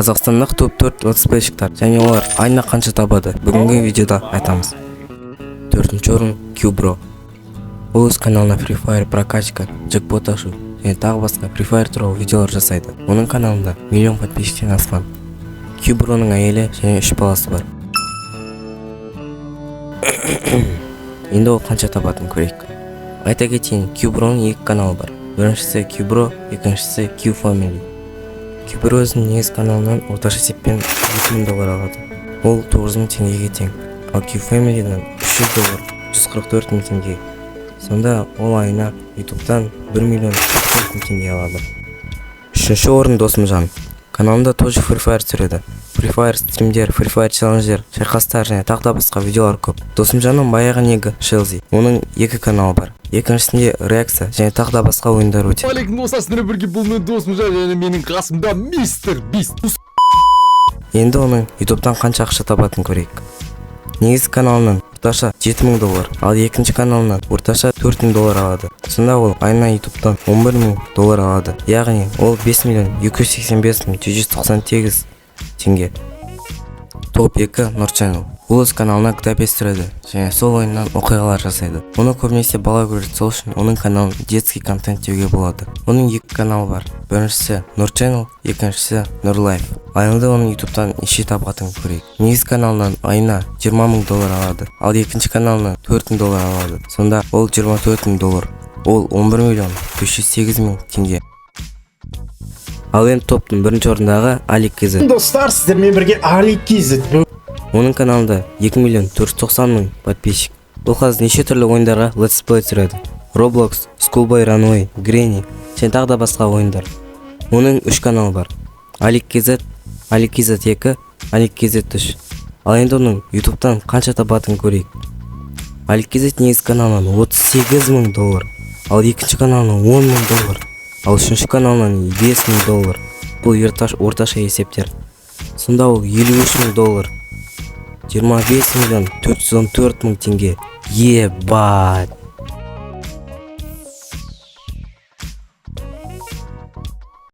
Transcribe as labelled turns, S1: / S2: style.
S1: Қазақстандық топ 4 летсплейщиктар және олар айына қанша табады, бүгінгі видеода айтамыз. Төртінші орын — Кюбро. Ол өз каналына Free Fire прокачка, джекпот ашу және тағы басқа Free Fire туралы видеолар жасайды. Оның каналында миллион подписчиктен асқан. Кюброның әйелі және үш баласы бар. Енді ол қанша табатынын көрейік. Айта кетейін, Кюброның екі каналы бар: біріншісі — Кюбро, екіншісі — Q Family. Кюбро өзінің негізгі каналынан орташа есеппен 2000 доллар алады, ол 9000 теңгеге тең. Ал Q Family'дан 300 доллар, 144 мың теңге. Сонда ол айына ютубтан 1 миллион 44 мың теңге алады. Үшінші орын — Досымжан. Каналында тоже Free Fire түсіреді. Free Fire стримдер, Free Fire челлендждер, шайқастар және тағы да басқа видеолар көп. Досымжанның баяғы нигі Шелзи. Оның екі каналы бар: екіншісінде реакция және тағы да басқа ойындар өтеді.
S2: Алейкум, достар! Сіздермен бірге бұл мен, Досымжан, және менің қасымда Мистер Бист.
S1: Енді оның ютубтан қанша ақша табатынын көрейік. Негізгі каналынан орташа 7000 доллар, ал екінші каналынан орташа 4000 доллар алады. Сонда ол айына ютубтан 11 мың доллар алады, яғни ол 5 миллион 285 мың 798 теңге. Топ 2 — Нұр Channel. Ол өз каналына GTA 5 түсіреді және сол ойыннан оқиғалар жасайды. Оны көбінесе бала көреді, сол үшін оның каналын детский контент деуге болады. Оның екі каналы бар: біріншісі — Нұр Channel, екіншісі — Нұр Лайф. Ал енді оның ютубтан неше табатынын көрейік. Негізгі каналынан айына 20 мың доллар алады, ал екінші каналынан 4 мың доллар алады. Сонда ол 24 мың доллар, ол 11 миллион 508 мың теңге. Ал енді топтың бірінші орындағы — Алик KZ.
S3: Достар, сіздермен бірге Али KZ.
S1: Оның каналында 2 миллион 490 мың подписчик. Ол қазір неше түрлі ойындарға летсплей түсіреді: Roblox, Schoolboy Runaway, Granny және тағы да басқа ойындар. Оның үш каналы бар: Алик KZ, Алик KZ 2, Алик KZ 3. Ал енді оның ютубтан қанша табатынын көрейік. Алик KZ негізгі каналынан 38 мың доллар, ал екінші каналынан 10 мың доллар, ал үшінші каналынан 5 мың доллар. Бұл орташа есептер. Сонда ол 53 мың доллар, 25 миллион 414 мың теңге. Ебать!